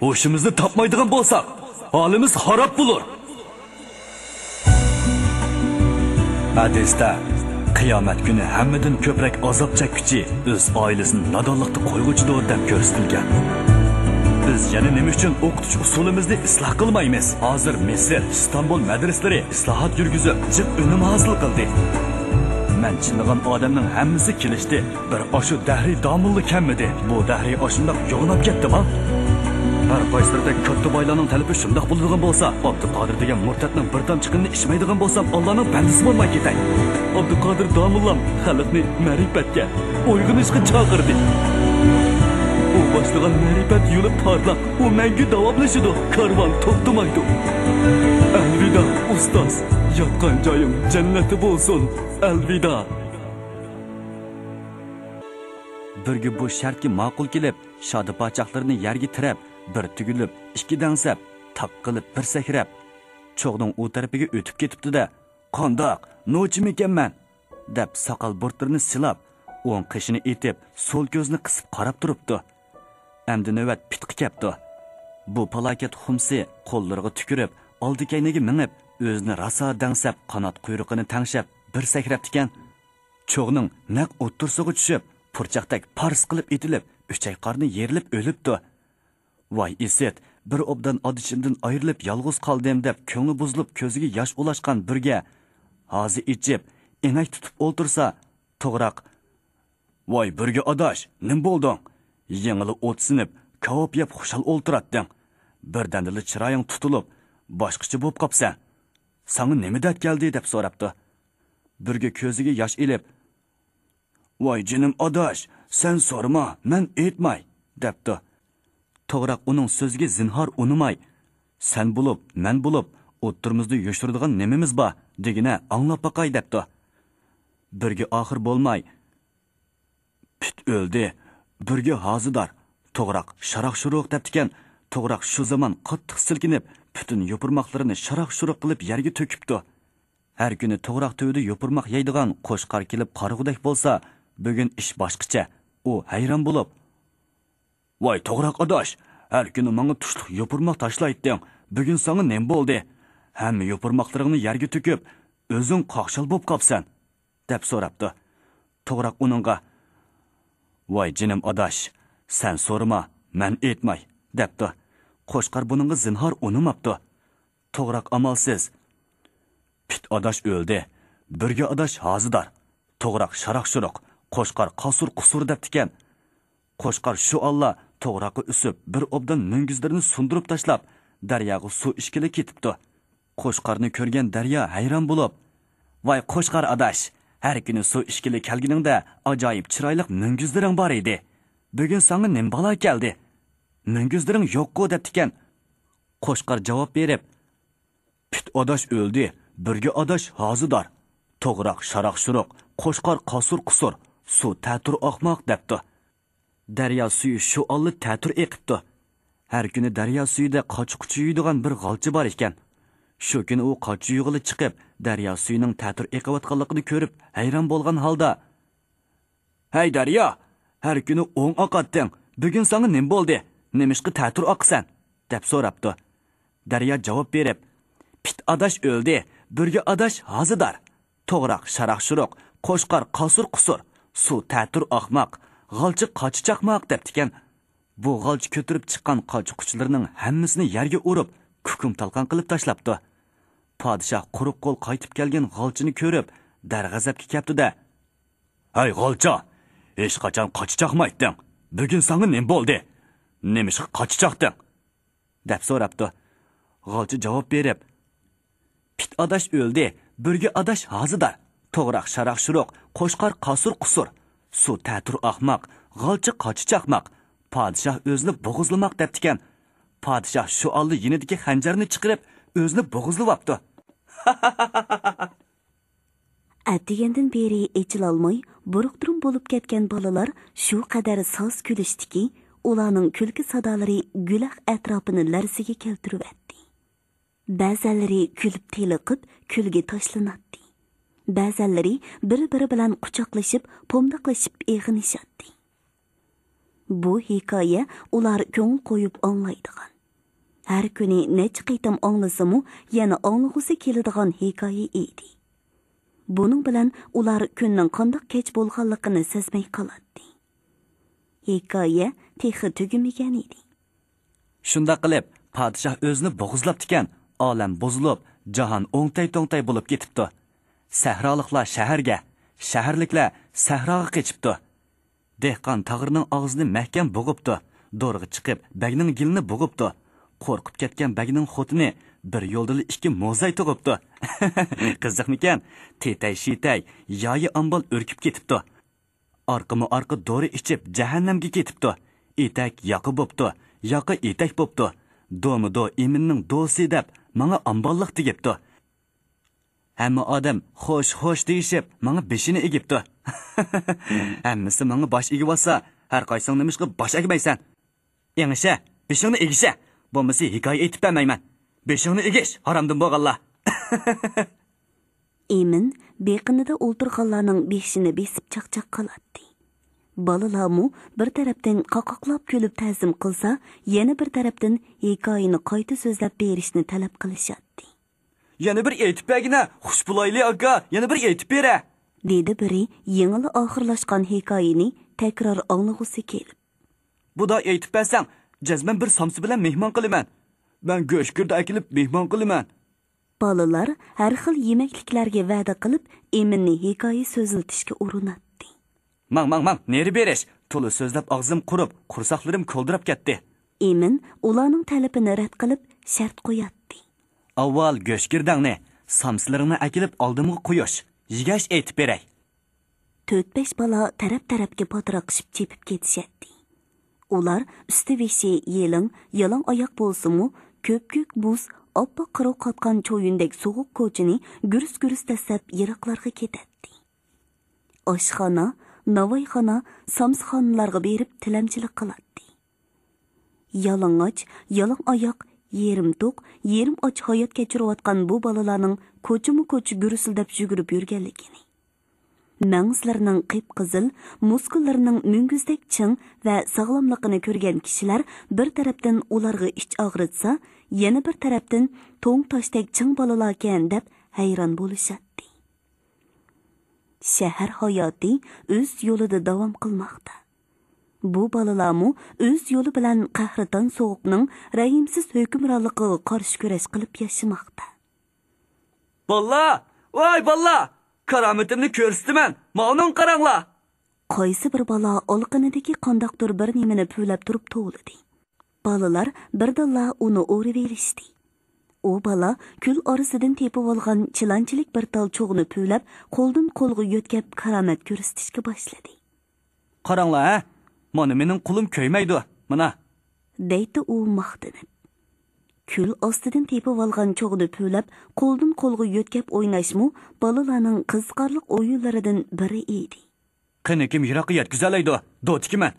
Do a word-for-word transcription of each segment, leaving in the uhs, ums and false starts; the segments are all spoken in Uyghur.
ھوشىمىزنى تاپمايدىغان بولساق، ھالىمىز خاراب بولۇر. ھەدىستە، قىيامەت كۈنى ھەممىدىن كۆپرەك ئازاب چەككۈچى ئۆز ئائىلىسىنى نادانلىقتا قويغۇچىدۇر، دەپ كۆرسىتىلگەن. بىز يەنە نېمە ئۈچۈن ئوقۇتۇش ئۇسۇلىمىزنى ئىسلاھ قىلمايمىز؟ ھازىر مىسىر، ئىستانبۇل مەدرىسىلىرى ئىسلاھات يۈرگۈزۈپ، جىق ئۈنۈم ھاسىل قىلدى. مەن چىللىغان ئادەمنىڭ ھەممىسى كېلىشتى. بىر ئاشۇ دەھرىي داموللا كەممىدى؟ بۇ دەھرىي ئاشۇنداق يوغىناپ كەتتىما؟ ھەر قايسىلىرىدەك كاتتا بايلارنىڭ تەلىپى شۇنداق بولىدىغان بولسا، ئابدۇقادىر دېگەن مۇرتەتنىڭ بىر تامچە قېنىنى ئىچمەيدىغان بولسام، ئاللانىڭ بەندىسى بولماي كېتەي. ئابدۇقادىر داموللام خەلقنى مەرىپەتكە، ئويغىنىشقا چاقىردى. ئۇ باشلىغان مەرىپەت يولى پارلاق، ئۇ مەڭگۈ داۋاملىشىدۇ، كارۋان توختىمايدۇ. ئەلۋىدا، ئۇستاز، ياتقان جايىڭ جەننەتتە بولسۇن. ئەلۋىدا. بۈرگە بۇ شەرتكە ماقۇل كېلىپ، شادىپاچاقلىرىنى يەرگە تىرەپ، بىر تۈگۈلۈپ، ئىككى دەڭسەپ، تاق قىلىپ بىر سەكرەپ، چوغنىڭ ئۇ تەرىپىگە ئۆتۈپ كېتىپتۇ-دە، «قانداق، نوچىمىكەن مەن؟» دەپ، ساقال بۇرۇتلىرىنى سىلاپ، ئوڭ قېشىنى ئېتىپ، سول كۆزىنى قىسىپ قاراپ تۇرۇپتۇ. ئەمدى نۆۋەت پىتقا كەپتۇ. بۇ پالاكەت خۇمسى قوللىرىغا تۈكۈرۈپ، ئالدى كەينىگە مېڭىپ، ئۆزىنى راسا دەڭسەپ، قانات قۇيرۇقىنى تەڭشەپ، بىر سەكرەپتىكەن. چوغنىڭ نەق ئوتتۇرىسىغا چۈشۈپ، پۇرچاقتەك پارس قىلىپ ئېتىلىپ، ئۈچەي قارنى يېرىلىپ ئۆلۈپتۇ. ۋاي ئىسىت، بىر ئوبدان ئادىشىمدىن ئايرىلىپ يالغۇز قالدىم دەپ كۆڭلى بۇزۇلۇپ كۆزىگە ياش ئۇلاشقان بۈرگە ھازا ئېچىپ، ئېڭەك تۇتۇپ ئولتۇرسا، توغراق، ۋاي بۈرگە ئاداش، نېمە بولدۇڭ؟ يېڭىلا ئوت سىنىپ، كاۋاپ يەپ خۇشال ئولتۇراتتىڭ. بىردەمدىلا چىرايىڭ تۇتۇلۇپ، باشقىچە بوپ قاپسەن. ساڭا نېمە دەرد كەلدى؟ دەپ سوراپتۇ. بۈرگە كۆزىگە ياش ئېلىپ، ۋاي جېنىم ئاداش، سەن سورىما، مەن ئېيتماي، دەپتۇ. توغراق ئۇنىڭ سۆزىگە زىنھار ئۇنىماي، سەن بولۇپ، مەن بولۇپ، ئوتتۇرىمىزدا يوشۇرىدىغان نېمىمىز بار، دېگىنە ئاڭلاپ باقاي، دەپتۇ. بۈرگە ئاخىر بولماي، پىت ئۆلدى، بۈرگە ھازىدار، توغراق شاراق-شۇرۇق دەپتىكەن. توغراق شۇ زامان قاتتىق سىلكىنىپ، پۈتۈن يوپۇرماقلىرىنى شاراق-شۇرۇق قىلىپ يەرگە تۆكۈپتۇ. ھەر كۈنى توغراق تۈۋىدە يوپۇرماق يەيدىغان قوچقار كېلىپ قارىغۇدەك بولسا، بۈگۈن ئىش باشقىچە. ئۇ ھەيران بولۇپ، ۋاي توغراق ئاداش، ھەر كۈنى ماڭا تۇشلۇق يوپۇرماق تاشلايتتىڭ، بۈگۈن ساڭا نېمە بولدى؟ ھەممە يوپۇرماقلىرىڭنى يەرگە تۆكۈپ، ئۆزۈڭ قاقشال بوپ قاپسەن، دەپ سوراپتۇ. توغراق ئۇنىڭغا، ۋاي جېنىم ئاداش، سەن سورىما، مەن ئېيتماي، دەپتۇ. قوچقار بۇنىڭغا زىنھار ئۇنىماپتۇ. توغراق ئامالسىز، پىت ئاداش ئۆلدى، بۈرگە ئاداش ھازىدار، توغراق شاراق-شۇرۇق، قوچقار قاسۇر-قۇسۇر دەپتىكەن. قوچقار شۇ ئاللا توغراققا ئۈسۈپ، بىر ئوبدان مۈڭگۈزلىرىنى سۇندۇرۇپ تاشلاپ، دەرياغا سۇ ئىچكىلى كېتىپتۇ. قوچقارنى كۆرگەن دەريا ھەيران بولۇپ، ۋاي قوچقار ئاداش، ھەر كۈنى سۇ ئىچكىلى كەلگىنىڭدە ئاجايىپ چىرايلىق مۈڭگۈزلىرىڭ بار ئىدى. بۈگۈن ساڭا نېمە بالا كەلدى؟ مۈڭگۈزلىرىڭ يوققۇ دەپتىكەن. قوچقار جاۋاب بېرىپ، پىت ئاداش ئۆلدى، بۈرگە ئاداش ھازىدار. توغراق شاراق-شۇرۇق، قوچقار قاسۇر-قۇسۇر، سۇ تەتۈر ئاقماق دەپتۇ. دەريا سۈيى شۇ ئاللا تەتۈر ئېقىپتۇ. ھەر كۈنى دەريا سۈيىدە قاچا-قۇچا يۇيىدىغان بىر غالچا بار ئىكەن. شۇ كۈنى ئۇ قاچا يۇيغىلى چىقىپ، دەريا سۈيىنىڭ تەتۈر ئېقىۋاتقانلىقىنى كۆرۈپ، ھەيران بولغان ھالدا، ھەي دەريا، ھەر كۈنى ئوڭ ئاقاتتىڭ، بۈگۈن ساڭا نېمە بولدى؟ نېمىشقا تەتۈر ئاقىسەن؟ دەپ سوراپتۇ. دەريا جاۋاب بېرىپ، پىت ئاداش ئۆلدى، بۈرگە ئاداش ھازىدار. توغراق شاراق-شۇرۇق، قوچقار قاسۇر-قۇسۇر، سۇ تەتۈر ئاقماق، غالچا قاچا چاقماق دەپتىكەن. بۇ غالچا كۆتۈرۈپ چىققان قاچا-قۇچىلىرىنىڭ ھەممىسىنى يەرگە ئۇرۇپ، كۇكۇم-تالقان قىلىپ تاشلاپتۇ. پادىشاھ قۇرۇق قول قايتىپ كەلگەن غالچىنى كۆرۈپ، دەرغەزەپكە كەپتۇ-دە، ھەي غالچا، ھېچقاچان قاچا چاقمايتتىڭ. بۈگۈن ساڭا نېمە بولدى؟ نېمىشقا قاچا چاقتىڭ؟ دەپ سوراپتۇ. غالچا جاۋاب بېرىپ، پىت ئاداش ئۆلدى، بۈرگە ئاداش ھازىدار. توغراق شاراق-شۇرۇق، قوچقار قاسۇر-قۇسۇر. سۇ تەتۈر ئاقماق، غالچا قاچا چاقماق. پادىشاھ ئۆزىنى بوغۇزلىماق دەپتىكەن. پادىشاھ شۇ ئاللا يېنىدىكى خەنجەرنى چىقىرىپ، ئۆزىنى بوغۇزلىۋاپتۇ. ئەتىگەندىن بېرى ئېچىلالماي، بۇرۇق-تۇرۇم بولۇپ كەتكەن بالىلار شۇ قەدەر ساز كۈلۈشتىكى، ئۇلارنىڭ كۈلكە سادالىرى گۈلەخ ئەتراپىنى لەرزىگە كەلتۈرۈۋەتتى. بەزەنلىرى كۈلۈپ تېلىقىپ، كۈلگە تاشلىناتتى. بەزەنلىرى بىر-بىرى بىلەن قۇچاقلىشىپ، پومداقلىشىپ ئېغىنىشاتتى. بۇ ھېكايە ئۇلار كۆڭۈل قويۇپ ئاڭلايدىغان، ھەر كۈنى نەچچە قېتىم ئاڭلىسىمۇ يەنە ئاڭلىغۇسى كېلىدىغان ھېكايە ئىدى. بۇنىڭ بىلەن ئۇلار كۈننىڭ قانداق كەچ بولغانلىقىنى سەزمەي قالاتتى. ھېكايە تېخى تۈگىمىگەن ئىدى. شۇنداق قىلىپ، پادىشاھ ئۆزىنى بوغۇزلاپتىكەن، ئالەم بۇزۇلۇپ، جاھان ئوڭتەي-توڭتەي بولۇپ كېتىپتۇ. سەھرالىقلار شەھەرگە، شەھەرلىكلەر سەھراغا قېچىپتۇ. دېھقان تاغىرنىڭ ئاغزىنى مەھكەم بوغۇپتۇ. دورىغا چىقىپ، بەگنىڭ گېلىنى بوغۇپتۇ. قورقۇپ كەتكەن بەگنىڭ خوتۇنى بىر يولدىلا ئىككى موزاي تۇغۇپتۇ. قىزىقمىكەن؟ تېتەي-شېتەي، يايى ئامبال ئۈركۈپ كېتىپتۇ. ئارقىمۇ ئارقا دورا ئىچىپ، جەھەننەمگە كېتىپتۇ. ئېتەك ياقا بوپتۇ، ياقا ئېتەك بوپتۇ. دومۇ دو ئىمىننىڭ دوسى دەپ، ماڭا ئامباللىق تېگىپتۇ. ھەممە ئادەم خوش، خوش دېيىشىپ، ماڭا بېشىنى ئېگىپتۇ. ھەممىسى ماڭا باش ئېگىۋالسا، ھەر قايسىڭ نېمىشقا باش ئەگمەيسەن؟ ئېڭىشە، بېشىڭنى ئېگىشە، بولمىسا ھېكايە ئېيتىپ بەرمەيمەن. بېشىڭنى ئېگىش، ھارامدىن بولغانلار. ئىمىن بېقىنىدا ئولتۇرغانلارنىڭ بېشىنى بېسىپ چاقچاق قىلاتتى. بالىلارمۇ بىر تەرەپتىن قاقاقلاپ كۈلۈپ تەزىم قىلسا، يەنە بىر تەرەپتىن ھېكايىنى قايتا سۆزلەپ بېرىشنى تەلەپ قىلىشاتتى. يەنە بىر ئېيتىپ بەرگىنە، خۇش بولايلى ئاكا، يەنە بىر ئېيتىپ بېرە. دېدى بىرى يېڭىلا ئاخىرلاشقان ھېكايىنى تەكرار ئاڭلىغۇسى كېلىپ. بۇدا ئېيتىپ بەرسەڭ، جەزمەن بىر سامسا بىلەن مېھمان قىلىمەن. مەن گۆشگىردە ئەكېلىپ مېھمان قىلىمەن. بالىلار ھەر خىل يېمەكلىكلەرگە ۋەدە قىلىپ، ئىمىننى ھېكايە سۆزلىتىشكە ئۇرۇناتتى. ماڭ، ماڭ، ماڭ، نېرى بېرىش! تولا سۆزلەپ ئاغزىم قۇرۇپ، قورساقلىرىم كولدىراپ كەتتى. ئىمىن ئۇلارنىڭ تەلىپىنى رەت قىلىپ، شەرت قوياتتى. ئاۋۋال گۆشگىردەڭنى، سامسىلىرىڭنى ئەكېلىپ ئالدىمغا قويۇش، يېگەچ ئېيتىپ بېرەي. تۆت-بەش بالا تەرەپ-تەرەپكە پاتىراقلىشىپ چېپىپ كېتىشەتتى. ئۇلار ئۈستى-بېشى يېلىڭ، يالاڭ ئاياق بولسىمۇ، كۆپكۆك مۇز، ئاپئاق قىرىۋ قاتقان چويۇندەك سوغۇق كوچىنى گۈرۈس-گۈرۈس دەسسەپ يىراقلارغا كېتەتتى. ئاشخانا، ناۋايخانا، سامسىخانىلارغا بېرىپ تىلەمچىلىك قىلاتتى. يالىڭاچ، يالاڭ ئاياق، يېرىم توق، يېرىم ئاچ ھايات كەچۈرۈۋاتقان بۇ بالىلارنىڭ كوچىمۇ كوچا گۈرۈسۈلدەپ يۈگۈرۈپ يۈرگەنلىكىنى، مەڭزىلىرىنىڭ قىپقىزىل، مۇسكۇللىرىنىڭ مۈڭگۈزدەك چىڭ ۋە ساغلاملىقىنى كۆرگەن كىشىلەر بىر تەرەپتىن ئۇلارغا ئىچ ئاغرىتسا، يەنە بىر تەرەپتىن توڭ تاشتەك چىڭ بالىلاركەن دەپ ھەيران بولۇشاتتى. شەھەر ھاياتى ئۆز يولىدا داۋام قىلماقتا. بۇ بالىلارمۇ ئۆز يولى بىلەن قەھرىتان سوغۇقنىڭ رەھىمسىز ھۆكۈمرانلىقىغا قارشى كۈرەش قىلىپ ياشىماقتا. بالىلار! ۋاي بالىلار! كارامىتىمنى كۆرسىتىمەن، ماۋۇنىڭغا قاراڭلار! قايسى بىر بالا ئالىقىنىدىكى قانداقتۇر بىر نېمىنى پۈۋلەپ تۇرۇپ توۋلىدى. بالىلار بىردىنلا ئۇنى ئۇرۇۋېلىشتى. ئۇ بالا كۈل ئارىسىدىن تېپىۋالغان چىلانچىلىك بىر تال چوغنى پۈۋلەپ، قولدىن قولغا يۆتكەپ كارامەت كۆرسىتىشكە باشلىدى. قاراڭلار، ھە؟ مانا مېنىڭ قولۇم كۆيمەيدۇ، مانا! دەيتتى ئۇ ماختىنىپ. كۈل ئاستىدىن تېپىۋالغان چوغنى پۈۋلەپ، قولدىن قولغا يۆتكەپ ئويناشمۇ بالىلارنىڭ قىزىقارلىق ئويۇنلىرىدىن بىرى ئىدى. قېنى، كىم يىراققا يەتكۈزەلەيدۇ؟ دوتىكى مەن!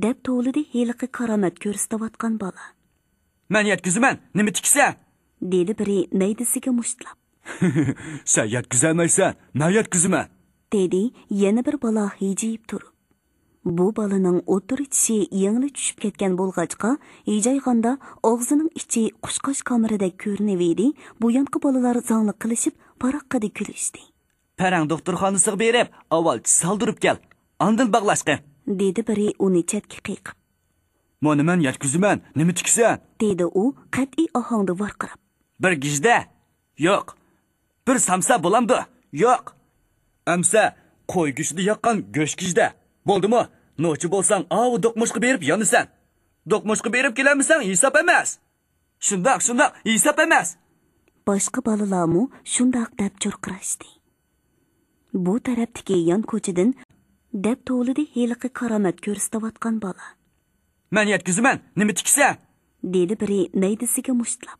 دەپ توۋلىدى ھېلىقى كارامەت كۆرسىتىۋاتقان بالا. مەن يەتكۈزىمەن، نېمە تىكىسەن؟ دېدى بىرى مەيدىسىگە مۇشتلاپ. سەن يەتكۈزەلمەيسەن، مەن يەتكۈزىمەن! دېدى يەنە بىر بالا ھىجىيىپ تۇرۇپ. بۇ بالىنىڭ ئوتتۇرا چىشى يېڭىلا چۈشۈپ كەتكەن بولغاچقا، ھىجايغاندا ئاغزىنىڭ ئىچى قۇشقاچ كامىرىدەك كۆرۈنۈۋىدى، بۇيانقى بالىلار زاڭلىق قىلىشىپ، پاراققىدە كۈلۈشتى. پەرەڭ دوختۇرخانىسىغا بېرىپ، ئاۋۋال چىش سالدۇرۇپ كەل، ئاندىن باغلاشقىن! دېدى بىرى ئۇنى چەتكە قېقىپ. مانا مەن يەتكۈزىمەن، نېمە تىكىسەن؟ دېدى ئۇ قەتئىي ئاھاڭدا ۋارقىراپ. بىر گىژدە؟ يوق. بىر سامسا بولامدۇ؟ يوق. ئەمسە قوي گۆشىدە ياققان گۆش گىژدە. بولدىمۇ؟ نوچى بولساڭ ئاۋۇ دوقمۇشقا بېرىپ يانىسەن. دوقمۇشقا بېرىپ كېلەلمىسەڭ ھېساب ئەمەس. شۇنداق، شۇنداق، ھېساب ئەمەس! باشقا بالىلارمۇ شۇنداق دەپ چۇرقىراشتى. بۇ تەرەپتىكى يان كوچىدىن دەپ توۋلىدى ھېلىقى كارامەت كۆرسىتىۋاتقان بالا. مەن يەتكۈزىمەن، نېمە تىكىسەن؟ دېدى بىرى مەيدىسىگە مۇشتلاپ.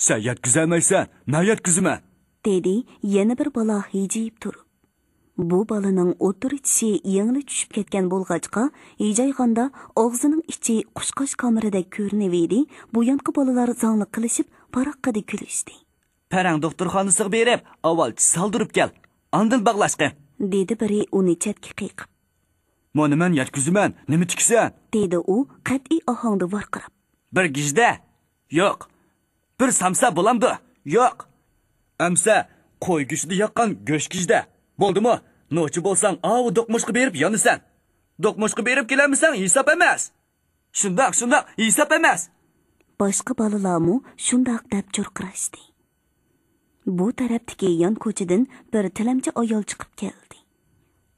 سەن يەتكۈزەلمەيسەن، مەن يەتكۈزىمەن! دېدى يەنە بىر بالا ھىجىيىپ تۇرۇپ. بۇ بالىنىڭ ئوتتۇرا چىشى يېڭىلا چۈشۈپ كەتكەن بولغاچقا، ھىجايغاندا ئاغزىنىڭ ئىچى قۇشقاچ كامىرىدەك كۆرۈنۈۋىدى، بۇيانقى بالىلار زاڭلىق قىلىشىپ پاراققىدە كۈلۈشتى. پەرەڭ دوختۇرخانىسىغا بېرىپ، ئاۋۋال چىش سالدۇرۇپ كەل، ئاندىن باغلاشقىن! دېدى بىرى ئۇنى چەتكە قېقىپ. مانا مەن يەتكۈزىمەن، نېمە تىكىسەن؟ دېدى ئۇ قەتئىي ئاھاڭدا ۋارقىراپ. بىر گىژدە؟ يوق. بىر سامسا بولامدۇ؟ يوق. ئەمسە، قوي گۆشىدە ياققان گۆش گىژدە. بولدىمۇ؟ نوچى بولساڭ، ئاۋۇ دوقمۇشقا بېرىپ يانىسەن. دوقمۇشقا بېرىپ كېلەلمىسەڭ، ھېساب ئەمەس. شۇنداق، شۇنداق، ھېساب ئەمەس. باشقا بالىلارمۇ شۇنداق دەپ چۇرقىراشتى. بۇ تەرەپتىكى يان كوچىدىن بىر تىلەمچى ئايال چىقىپ كەلدى.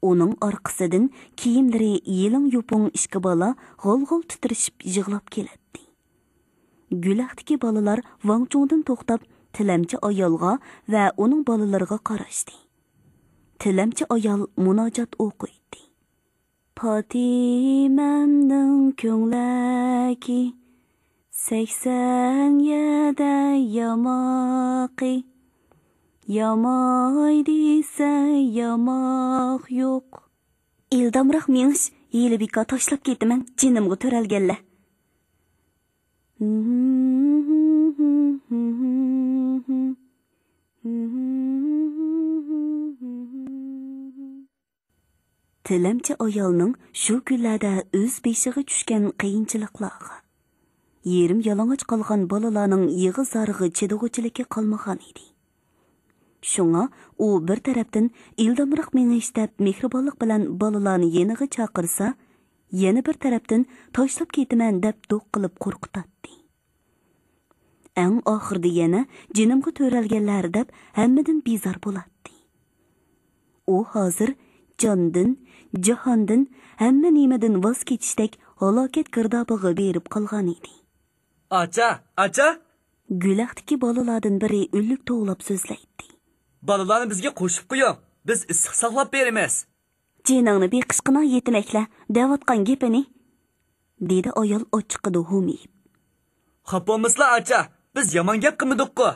ئۇنىڭ ئارقىسىدىن كىيىملىرى يېلىڭ يوپۇڭ ئىككى بالا غول-غول تىترىشىپ يىغلاپ كېلەتتى. گۈلەختىكى بالىلار ۋاڭچۇڭدىن توختاپ، تىلەمچى ئايالغا ۋە ئۇنىڭ بالىلىرىغا قاراشتى. تىلەمچى ئايال مۇناجات ئوقۇيتتى. پاتىمەمنىڭ كۆڭلەكى، سەكسەن يەدە ياماقى، ياماي دېسە ياماق يوق. ئىلدامراق مېڭىش، ھېلى بىكار تاشلاپ كېتىمەن، جېنىمغا تۆرەلگەنلەر. تىلەمچى ئايالنىڭ شۇ كۈنلەردە ئۆز بېشىغا چۈشكەن قىيىنچىلىقلارغا، يېرىم يالىڭاچ قالغان بالىلارنىڭ يىغا-زارىغا چىدىغۇچىلىكى قالمىغان ئىدى. شۇڭا ئۇ بىر تەرەپتىن ئىلدامراق مېڭىش دەپ مېھرىبانلىق بىلەن بالىلارنى يېنىغا چاقىرسا، يەنە بىر تەرەپتىن تاشلاپ كېتىمەن دەپ دوق قىلىپ قورقۇتاتتى. ئەڭ ئاخىرىدا يەنە جېنىمغا تۆرەلگەنلەر دەپ ھەممىدىن بىزار بولاتتى. ئۇ ھازىر جاندىن، جاھاندىن، ھەممە نېمىدىن ۋاز كېچىشتەك ھالاكەت گىردابىغا بېرىپ قالغان ئىدى. ئاچا، ئاچا! گۈلەختىكى بالىلاردىن بىرى ئۈنلۈك توۋلاپ سۆزلەيتتى. بالىلارنى بىزگە قوشۇپ قويۇڭ، بىز ئىسسىق ساقلاپ بېرىمىز. جېنىڭنى بېقىشقىنا يېتىمەكلە، دەۋاتقان گېپىنى، دېدى ئايال ئاچچىقىدا ھومىيىپ. خاپا بولمىسىلا ئاچا، بىز يامان گەپ قىلمىدۇققۇ.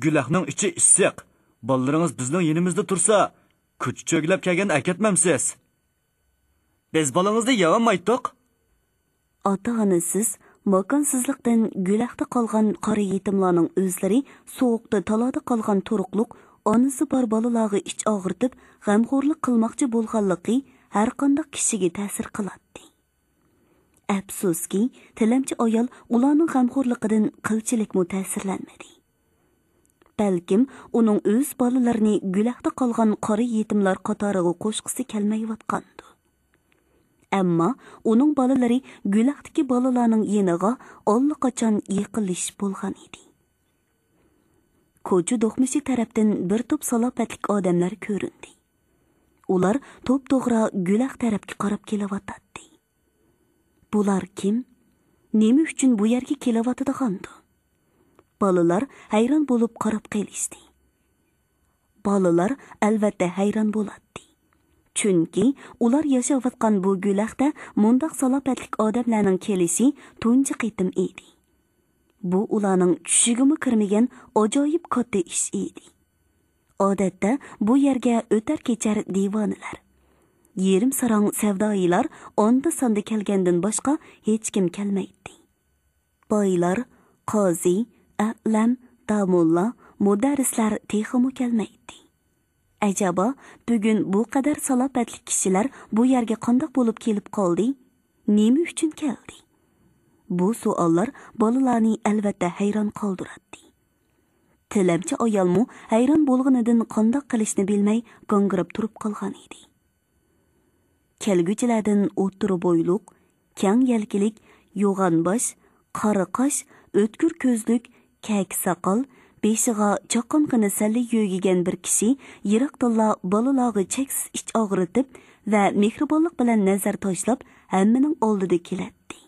گۈلەخنىڭ ئىچى ئىسسىق، بالىلىرىڭىز بىزنىڭ يېنىمىزدا تۇرسا، كوچا چۆگىلەپ كەلگەندە ئەكەتمەمسىز؟ بىز بالىڭىزنى يەۋالمايتتۇق. ئاتا-ئانىسىز، ماكانسىزلىقتىن گۈلەختە قالغان قارا يېتىملارنىڭ ئۆزلىرى سوغۇقتا تالادا قالغان تۇرۇقلۇق ئانىسى بار بالىلارغا ئىچ ئاغرىتىپ، غەمخورلۇق قىلماقچى بولغانلىقى ھەرقانداق كىشىگە تەسىر قىلاتتى. ئەپسۇسكى، تىلەمچى ئايال ئۇلارنىڭ غەمخورلۇقىدىن قىلچىلىكمۇ تەسىرلەنمىدى. بەلكىم ئۇنىڭ ئۆز بالىلىرىنى گۈلەختە قالغان قارا يېتىملار قاتارىغا قوشقۇسى كەلمەيۋاتقاندۇ. ئەمما ئۇنىڭ بالىلىرى گۈلەختىكى بالىلارنىڭ يېنىغا ئاللىقاچان يېقىنلىشىپ بولغان ئىدى. كوچا دوقمۇشى تەرەپتىن بىر توپ سالاپەتلىك ئادەملەر كۆرۈندى. ئۇلار توپتوغرا گۈلەخ تەرەپكە قاراپ كېلىۋاتاتتى. بۇلار كىم؟ نېمە ئۈچۈن بۇ يەرگە كېلىۋاتىدىغاندۇ؟ بالىلار ھەيران بولۇپ قاراپ قېلىشتى. بالىلار ئەلۋەتتە ھەيران بولاتتى. چۈنكى ئۇلار ياشاۋاتقان بۇ گۈلەختە مۇنداق سالاپەتلىك ئادەملەرنىڭ كېلىشى تۇنجى قېتىم ئىدى. بۇ ئۇلارنىڭ چۈشىگىمۇ كىرمىگەن ئاجايىپ كاتتا ئىش ئىدى. ئادەتتە بۇ يەرگە ئۆتەر-كېچەر دىۋانىلەر، يېرىم ساراڭ سەۋدايىلار ئاندا-ساندا كەلگەندىن باشقا ھېچكىم كەلمەيتتى. بايلار، قازى، ئەلىم، داموللا، مۇدەررىسلەر تېخىمۇ كەلمەيتتى. ئەجەبا، بۈگۈن بۇ قەدەر سالاپەتلىك كىشىلەر بۇ يەرگە قانداق بولۇپ كېلىپ قالدى؟ نېمە ئۈچۈن كەلدى؟ بۇ سوئاللار بالىلارنى ئەلۋەتتە ھەيران قالدۇراتتى. تىلەمچى ئايالمۇ ھەيران بولغىنىدىن قانداق قىلىشنى بىلمەي گاڭگىراپ تۇرۇپ قالغان ئىدى. كەلگۈچىلەردىن ئوتتۇرا بويلۇق، كەڭ يەلكىلىك، يوغان باش، قارا قاش، ئۆتكۈر كۆزلۈك، كەكە ساقال، بېشىغا چاققانغىنە سەللە يۆگىگەن بىر كىشى يىراقتىنلا بالىلارغا چەكسىز ئىچ ئاغرىتىپ ۋە مېھرىبانلىق بىلەن نەزەر تاشلاپ، ھەممىنىڭ ئالدىدا كېلەتتى.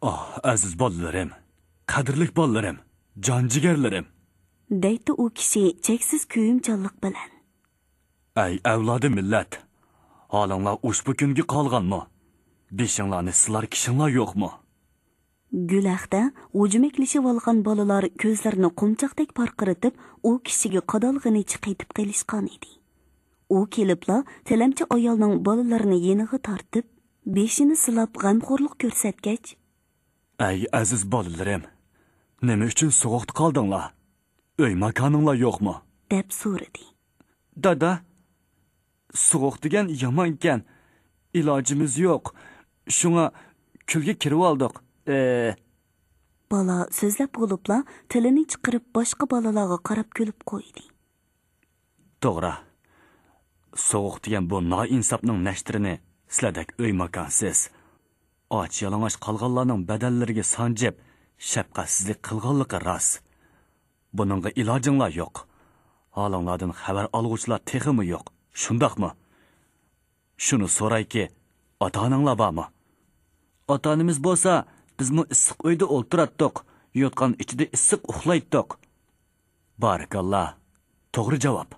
ئاھ، ئەزىز بالىلىرىم، قەدىرلىك بالىلىرىم، جان جىگەرلىرىم! دەيتتى ئۇ كىشى چەكسىز كۆيۈمچانلىق بىلەن. ئەي ئەۋلادى مىللەت! ھالىڭلار ئۇشبۇ كۈنگە قالغانمۇ؟ بېشىڭلارنى سىلار كىشىڭلار يوقمۇ؟ گۈلەختە ھۇجۇمەكلىشىۋالغان بالىلار كۆزلىرىنى قومچاقتەك پارقىرىتىپ، ئۇ كىشىگە قادالغىنىچە قېتىپ قېلىشقان ئىدى. ئۇ كېلىپلا تىلەمچى ئايالنىڭ بالىلىرىنى يېنىغا تارتىپ، بېشىنى سىلاپ غەمخورلۇق كۆرسەتكەچ، ئەي ئەزىز بالىلىرىم، نېمە ئۈچۈن سوغۇقتا قالدىڭلار؟ ئۆي ماكانىڭلار يوقمۇ؟ دەپ سورىدى. دادا، سوغۇق دېگەن يامانكەن. ئىلاجىمىز يوق. شۇڭا كۈلگە كىرىۋالدۇق. ئى. بالا سۆزلەپ بولۇپلا تىلىنى چىقىرىپ باشقا بالىلارغا قاراپ كۈلۈپ قويدى. توغرا. سوغۇق دېگەن بۇ نائىنساپنىڭ نەشتىرىنى سىلەردەك ئۆي ماكانسىز، ئاچ يالىڭاچ قالغانلارنىڭ بەدەنلىرىگە سانجىپ، شەپقەتسىزلىك قىلغانلىقى راست. بۇنىڭغا ئىلاجىڭلار يوق. ھالىڭلاردىن خەۋەر ئالغۇچىلار تېخىمۇ يوق، شۇنداقمۇ؟ شۇنى سورايكى، ئاتا-ئاناڭلار بارمۇ؟ ئاتا-ئانىمىز بولسا، بىزمۇ ئىسسىق ئۆيدە ئولتۇراتتۇق، يوتقان ئىچىدە ئىسسىق ئۇخلايتتۇق. بارىكاللا، توغرا جاۋاب،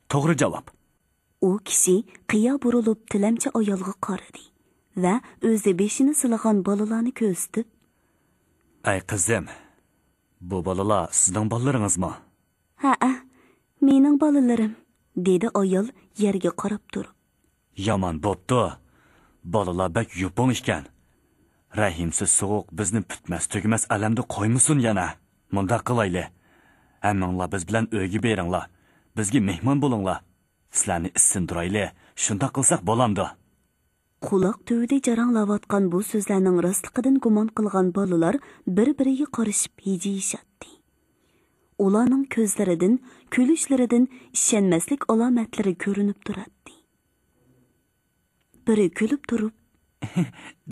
توغرا جاۋاب. ئۇ كىشى قىيا بۇرۇلۇپ تىلەمچى ئايالغا قارىدى ۋە ئۆزى بېشىنى سىلىغان بالىلارنى كۆرسىتىپ، ئەي قىزىم، بۇ بالىلار سىزنىڭ بالىلىرىڭىزمۇ؟ ھەئە، مېنىڭ بالىلىرىم، دېدى ئايال يەرگە قاراپ تۇرۇپ. يامان بوپتۇ. بالىلار بەك يوپۇڭ ئىكەن. رەھىمسىز سوغۇق بىزنى پۈتمەس تۈگىمەس ئەلەمدە قويمىسۇن يەنە. مۇنداق قىلايلى. ھەممىڭلار بىز بىلەن ئۆيگە بېرىڭلار. بىزگە مېھمان بولۇڭلار. سىلەرنى ئىسسىندۇرايلى. شۇنداق قىلساق بولامدۇ؟ قۇلاق تۈۋىدە جاراڭلاۋاتقان بۇ سۆزلەرنىڭ راستلىقىدىن گۇمان قىلغان بالىلار بىر-بىرىگە قارىشىپ ھىجىيىشاتتى. ئۇلارنىڭ كۆزلىرىدىن، كۈلۈشلىرىدىن ئىشەنمەسلىك ئالامەتلىرى كۆرۈنۈپ تۇراتتى. بىرى كۈلۈپ تۇرۇپ،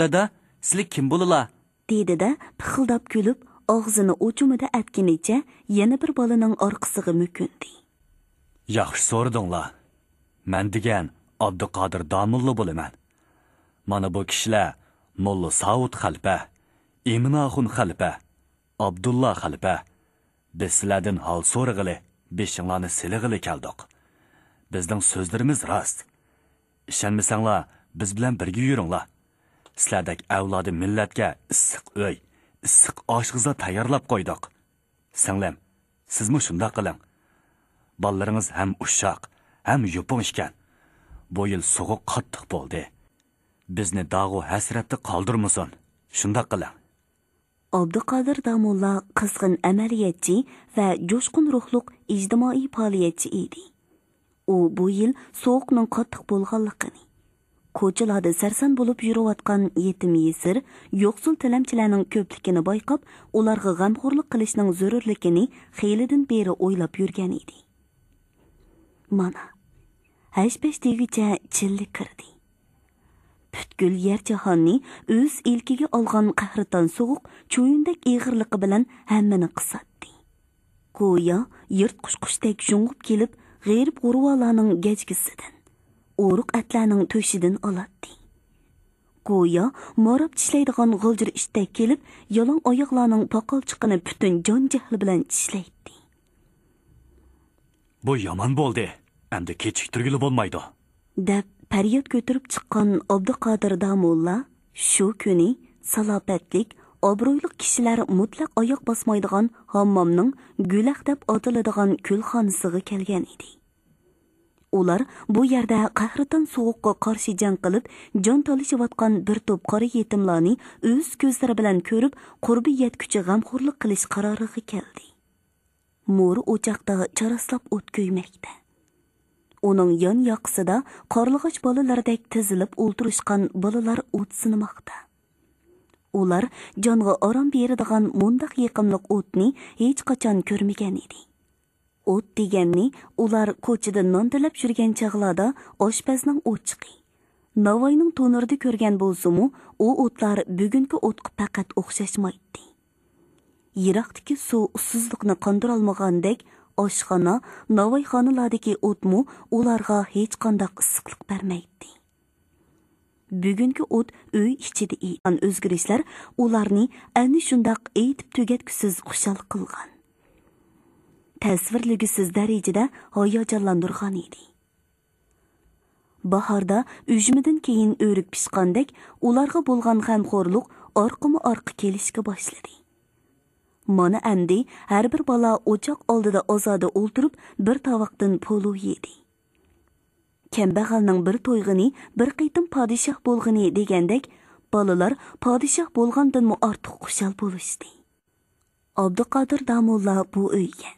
دادا، سىلى كىم بولىلا؟ دېدى-دە، پىخىلداپ كۈلۈپ، ئاغزىنى ئوچۇمىدا ئەتكىنىچە يەنە بىر بالىنىڭ ئارقىسىغا مۆكۈندى. ياخشى سورىدىڭلار. مەن دېگەن ئابدۇقادىر داموللا بولىمەن. مانا بۇ كىشىلەر موللا ساۋۇت خەلپە، ئىمىنئاخۇن خەلپە، ئابدۇللا خەلپە. بىز سىلەردىن ھال سورىغىلى، بېشىڭلارنى سېلىغىلى كەلدۇق. بىزنىڭ سۆزلىرىمىز راست. ئىشەنمىسەڭلار، بىز بىلەن بىرگە يۈرۈڭلار. سىلەردەك ئەۋلادى مىللەتكە ئىسسىق ئۆي، ئىسسىق ئاش-غىزا تەييارلاپ قويدۇق. سىڭلىم، سىزمۇ شۇنداق قىلىڭ. بالىلىرىڭىز ھەم ئۇششاق، ھەم يوپۇڭ ئىكەن. بۇ يىل سوغۇق قاتتىق بولدى. بىزنى داغۇ ھەسرەتتە قالدۇرمىسۇن. شۇنداق قىلىڭ. ئابدۇقادىر داموللا قىزغىن ئەمەلىيەتچى ۋە جۇشقۇن روھلۇق ئىجتىمائىي پائالىيەتچى ئىدى. ئۇ بۇ يىل سوغۇقنىڭ قاتتىق بولغانلىقىنى، كوچىلاردا سەرسان بولۇپ يۈرۈۋاتقان يېتىم-يېسىر، يوقسۇل تىلەمچىلەرنىڭ كۆپلۈكىنى بايقاپ، ئۇلارغا غەمخورلۇق قىلىشنىڭ زۆرۈرلۈكىنى خېلىدىن بېرى ئويلاپ يۈرگەن ئىدى. مانا، ھەش-پەش دېگۈچە چىللا كىردى. پۈتكۈل يەر جاھاننى ئۆز ئىلكىگە ئالغان قەھرىتان سوغۇق چويۇندەك ئېغىرلىقى بىلەن ھەممىنى قىساتتى. گويا يىرتقۇچ قۇشتەك شۇڭغۇپ كېلىپ، غېرىب-غۇرۋالارنىڭ گەجگىسىدىن، ئورۇق ئەتلەرنىڭ تۆشىدىن ئالاتتى. گويا ماراپ چىشلەيدىغان غالجىر ئىتتەك كېلىپ، يالاڭ ئاياغلارنىڭ پاقالچىقىنى پۈتۈن جان-جەھلى بىلەن چىشلەيتتى. بۇ يامان بولدى. ئەمدى كېچىكتۈرگىلى بولمايدۇ. دەپ پەرياد كۆتۈرۈپ چىققان ئابدۇقادىر داموللا شۇ كۈنى سالاپەتلىك، ئابرۇيلۇق كىشىلەر مۇتلەق ئاياق باسمايدىغان ھاممامنىڭ گۈلەخ دەپ ئاتىلىدىغان كۈلخانىسىغا كەلگەن ئىدى. ئۇلار بۇ يەردە قەھرىتان سوغۇققا قارشى جەڭ قىلىپ، جان تالىشىۋاتقان بىر توپ قارا يېتىملارنى ئۆز كۆزلىرى بىلەن كۆرۈپ، قۇربى يەتكۈچە غەمخورلۇق قىلىش قارارىغا كەلدى. مورا ئوچاقتا چاراسلاپ ئوت كۆيمەكتە. ئۇنىڭ يان ياقىسىدا قارلىغاچ بالىلىرىدەك تىزىلىپ ئولتۇرۇشقان بالىلار ئوت سىنىماقتا. ئۇلار جانغا ئارام بېرىدىغان مۇنداق يېقىملىق ئوتنى ھېچقاچان كۆرمىگەن ئىدى. ئوت دېگەننى ئۇلار كوچىدا نان تىلەپ يۈرگەن چاغلاردا ئاشپەزنىڭ ئوچىقى، ناۋاينىڭ تونۇرىدا كۆرگەن بولسىمۇ، ئۇ ئوتلار بۈگۈنكى ئوتقا پەقەت ئوخشاشمايتتى. يىراقتىكى سۇ ئۇسسۇزلۇقنى قاندۇرالمىغاندەك، ئاشخانا، ناۋايخانىلاردىكى ئوتمۇ ئۇلارغا ھېچقانداق ئىسسىقلىق بەرمەيتتى. بۈگۈنكى ئوت ئۆي ئىچىدە ئېيتقان ئۆزگىرىشلەر ئۇلارنى ئەنە شۇنداق ئېيتىپ تۈگەتكۈسىز خۇشال قىلغان، تەسۋىرلىگۈسىز دەرىجىدە ھاياجانلاندۇرغان ئىدى. باھاردا ئۈجمىدىن كېيىن ئۆرۈك پىشقاندەك، ئۇلارغا بولغان غەمخورلۇق ئارقىمۇ ئارقا كېلىشكە باشلىدى. مانا ئەمدى ھەر بىر بالا ئوچاق ئالدىدا ئازادە ئولتۇرۇپ، بىر تاۋاقتىن پولۇ يېدى. كەمبەغەلنىڭ بىر تويغىنى، بىر قېتىم پادىشاھ بولغىنى دېگەندەك، بالىلار پادىشاھ بولغاندىنمۇ ئارتۇق خۇشال بولۇشتى. ئابدۇقادىر داموللا بۇ ئۆيگە،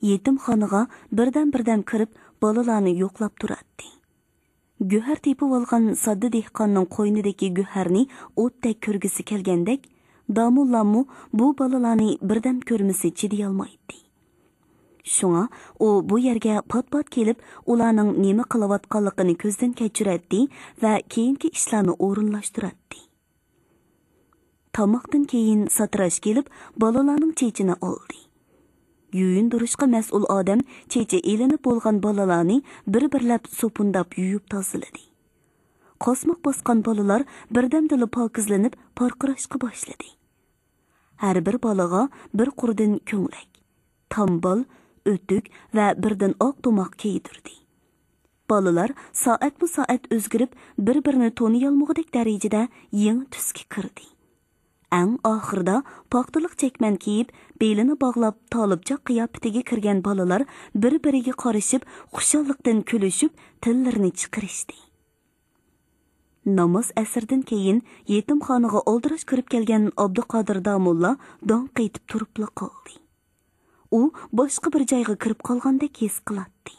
يېتىمخانىغا بىردەم-بىردەم كىرىپ، بالىلارنى يوقلاپ تۇراتتى. گۆھەر تېپىۋالغان ساددا دېھقاننىڭ قوينىدىكى گۆھەرنى ئوتتەك كۆرگۈسى كەلگەندەك، داموللاممۇ بۇ بالىلارنى بىردەم كۆرمىسە چىدىيالمايتتى. شۇڭا ئۇ بۇ يەرگە پات-پات كېلىپ، ئۇلارنىڭ نېمە قىلىۋاتقانلىقىنى كۆزدىن كەچۈرەتتى ۋە كېيىنكى ئىشلارنى ئورۇنلاشتۇراتتى. تاماقتىن كېيىن ساتىراش كېلىپ، بالىلارنىڭ چېچىنى ئالدى. يۇيۇندۇرۇشقا مەسئۇل ئادەم چېچى ئېلىنىپ بولغان بالىلارنى بىر-بىرلەپ سوپۇنداپ يۇيۇپ تازىلىدى. قاسماق باسقان بالىلار بىردەمدىلا پاكىزلىنىپ پارقىراشقا باشلىدى. ھەر بىر بالىغا بىر قۇردىن كۆڭلەك، تامبال، ئۆتۈك ۋە بىردىن ئاق تۇماق كىيدۈردى. بالىلار سائەتمۇ سائەت ئۆزگىرىپ، بىر-بىرىنى تونۇيالمىغۇدەك دەرىجىدە يېڭى تۈسكە كىردى. ئەڭ ئاخىرىدا پاختىلىق چەكمەن كىيىپ، بېلىنى باغلاپ، تالىپچاق قىياپىتىگە كىرگەن بالىلار بىر-بىرىگە قارىشىپ، خۇشاللىقتىن كۈلۈشۈپ، تىللىرىنى چىقىرىشتى. ناماز ئەسىردىن كېيىن يېتىمخانىغا ئالدىراش كىرىپ كەلگەن ئابدۇقادىر داموللا داڭ قېتىپ تۇرۇپلا قالدى. ئۇ باشقا بىر جايغا كىرىپ قالغاندەك ھېس قىلاتتى.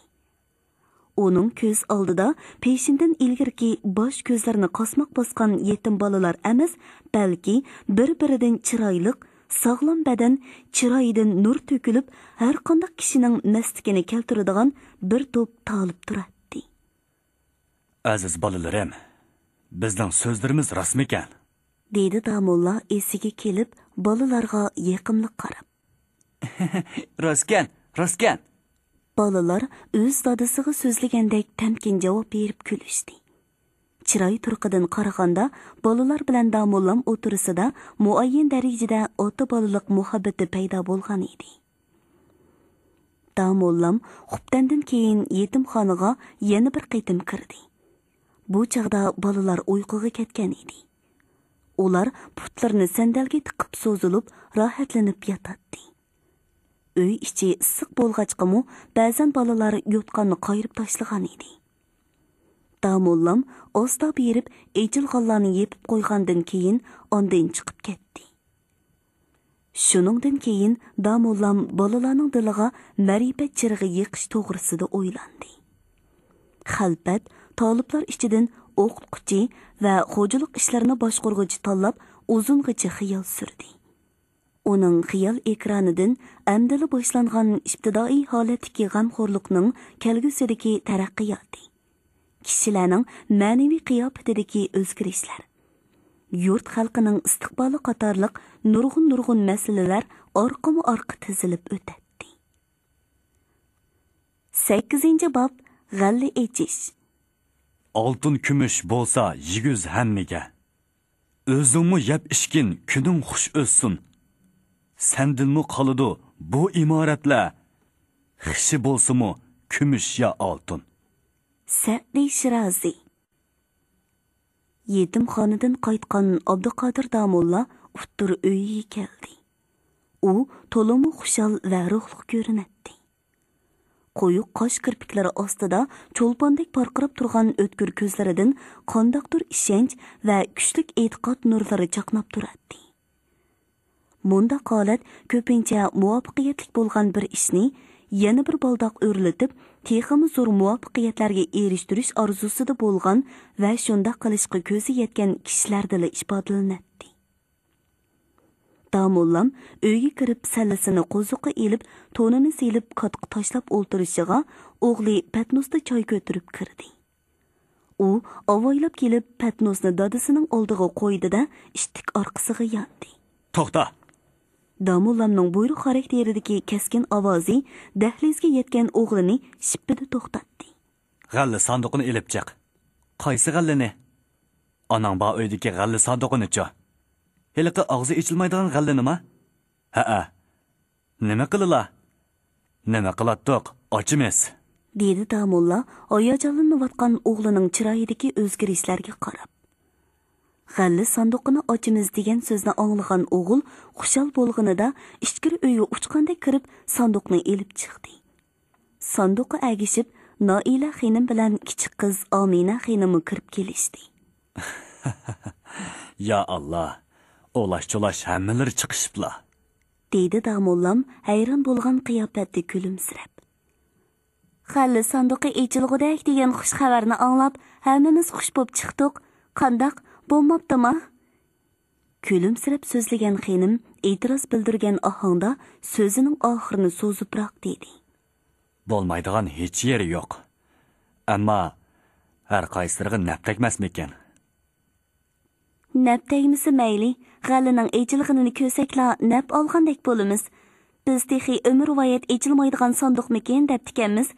ئۇنىڭ كۆز ئالدىدا پېشىندىن ئىلگىرىكى باش كۆزلىرىنى قاسماق باسقان يېتىم بالىلار ئەمەس، بەلكى بىر-بىرىدىن چىرايلىق، ساغلام بەدەن، چىرايىدىن نۇر تۆكۈلۈپ، ھەرقانداق كىشىنىڭ مەستلىكىنى كەلتۈرىدىغان بىر توپ تالىپ تۇراتتى. ئەزىز بالىلىرىم، بىزنىڭ سۆزلىرىمىز راستمىكەن؟ دېدى داموللا ئېسىگە كېلىپ، بالىلارغا يېقىملىق قاراپ. راستكەن، راستكەن! بالىلار ئۆز دادىسىغا سۆزلىگەندەك تەمكىن جاۋاب بېرىپ كۈلۈشتى. چىراي تۇرقىدىن قارىغاندا، بالىلار بىلەن داموللام ئوتتۇرىسىدا مۇئەييەن دەرىجىدە ئاتا-بالىلىق مۇھەببىتى پەيدا بولغان ئىدى. داموللام خۇپتەندىن كېيىن يېتىمخانىغا يەنە بىر قېتىم كىردى. بۇ چاغدا بالىلار ئۇيقۇغا كەتكەن ئىدى. ئۇلار پۇتلىرىنى سەندەلگە تىقىپ سوزۇلۇپ، راھەتلىنىپ ياتاتتى. ئۆي ئىچى ئىسسىق بولغاچقىمۇ، بەزەن بالىلار يوتقاننى قايرىپ تاشلىغان ئىدى. داموللام ئاستا بېرىپ ئېچىلغانلارنى يېپىپ قويغاندىن كېيىن، ئاندىن چىقىپ كەتتى. شۇنىڭدىن كېيىن داموللام بالىلارنىڭ دىلىغا مەرىپەت چىرىغى يېقىش توغرىسىدا ئويلاندى. خەلپەت، تالىپلار ئىچىدىن ئوقۇتقۇچى ۋە خوجىلىق ئىشلىرىنى باشقۇرغۇچى تاللاپ، ئۇزۇنغىچە خىيال سۈردى. ئۇنىڭ خىيال ئېكرانىدىن ئەمدىلا باشلانغان ئىپتىدائىي ھالەتتىكى غەمخورلۇقنىڭ كەلگۈسىدىكى تەرەققىياتى، كىشىلەرنىڭ مەنىۋى قىياپىتىدىكى ئۆزگىرىشلەر، يۇرت خەلقىنىڭ ئىستىقبالى قاتارلىق نۇرغۇن-نۇرغۇن مەسىلىلەر ئارقىمۇ ئارقا تىزىلىپ ئۆتەتتى. سەككىزىنچى باب، غەللە ئېچىش. ئالتۇن كۈمۈش بولسا يېگۈز ھەممىگە. ئۆزۈڭمۇ يەپ ئىچكىن، كۈنۈڭ خۇش ئۆتسۇن. سەندىنمۇ قالىدۇ بۇ ئىمارەتلەر، خىشى بولسىمۇ كۈمۈش يا ئالتۇن. سەئدى شىرازى. يېتىمخانىدىن قايتقان ئابدۇقادىر داموللا ئۇتتۇر ئۆيىگە كەلدى. ئۇ تولىمۇ خۇشال ۋە روھلۇق كۆرۈنەتتى. قويۇق قاش كىرپىكلىرى ئاستىدا چولپاندەك پارقىراپ تۇرغان ئۆتكۈر كۆزلىرىدىن قانداقتۇر ئىشەنچ ۋە كۈچلۈك ئېتىقاد نۇرلىرى چاقناپ تۇراتتى. مۇنداق ھالەت كۆپىنچە مۇۋەپپەقىيەتلىك بولغان بىر ئىشنى يەنە بىر بالداق ئۆرلىتىپ، تېخىمۇ زور مۇۋەپپەقىيەتلەرگە ئېرىشتۈرۈش ئارزۇسىدا بولغان ۋە شۇنداق قىلىشقا كۆزى يەتكەن كىشىلەردىلا ئىپادىلىنەتتى. داموللام ئۆيگە كىرىپ سەللىسىنى قوزۇققا ئېلىپ، تونىنى سېلىپ كاتقا تاشلاپ ئولتۇرۇشىغا، ئوغلى پەتنۇستا چاي كۆتۈرۈپ كىردى. ئۇ ئاۋايلاپ كېلىپ، پەتنۇسنى دادىسىنىڭ ئالدىغا قويدى-دە، ئىتتىك ئارقىسىغا ياندى. توختا! داموللامنىڭ بۇيرۇق خاراكتېرىدىكى كەسكىن ئاۋازى دەھلىزگە يەتكەن ئوغلىنى شىپپىدە توختاتتى. غەللە ساندۇقىنى ئېلىپ چىق. قايسى غەللىنى؟ ئاناڭ بار ئۆيدىكى غەللە ساندۇقىنىچۇ؟ ھېلىقى ئاغزى ئېچىلمايدىغان غەللىنىما؟ ھەئە. نېمە قىلىلا؟ نېمە قىلاتتۇق، ئاچىمىز؟ دېدى داموللا ھاياجانلىنىۋاتقان ئوغلىنىڭ چىرايىدىكى ئۆزگىرىشلەرگە قاراپ. غەللە ساندۇقىنى ئاچىمىز دېگەن سۆزنى ئاڭلىغان ئوغۇل خۇشال بولغىنىدا ئىچكىرى ئۆيگە ئۇچقاندەك كىرىپ ساندۇقنى ئېلىپ چىقتى. ساندۇققا ئەگىشىپ نائىلە خېنىم بىلەن كىچىك قىز ئامىنە خېنىممۇ كىرىپ كېلىشتى. يا ئاللا، ئولاش-چولاش ھەممىلىرى چىقىشىپلا. دېدى داموللام ھەيران بولغان قىياپەتتە كۈلۈمسىرەپ. غەللە ساندۇقى ئېچىلغۇدەك دېگەن خۇش خەۋەرنى ئاڭلاپ، ھەممىمىز خۇش بوپ چىقتۇق. قانداق، بولماپتىما؟ كۈلۈمسىرەپ سۆزلىگەن خېنىم ئېتىراز بىلدۈرگەن ئاھاڭدا سۆزىنىڭ ئاخىرىنى سوزۇپراق دېدى. بولمايدىغان ھېچ يېرى يوق. ئەمما ھەر قايسىلىرىغا نەپ تەگمەسمىكىن؟ نەپ تەگمىسە مەيلى، غەللىنىڭ ئېچىلغىنىنى كۆرسەكلا نەپ ئالغاندەك بولىمىز. بىز تېخى ئۆمۈرۋايەت ئېچىلمايدىغان ساندۇقمىكىن دەپتىكەنمىز.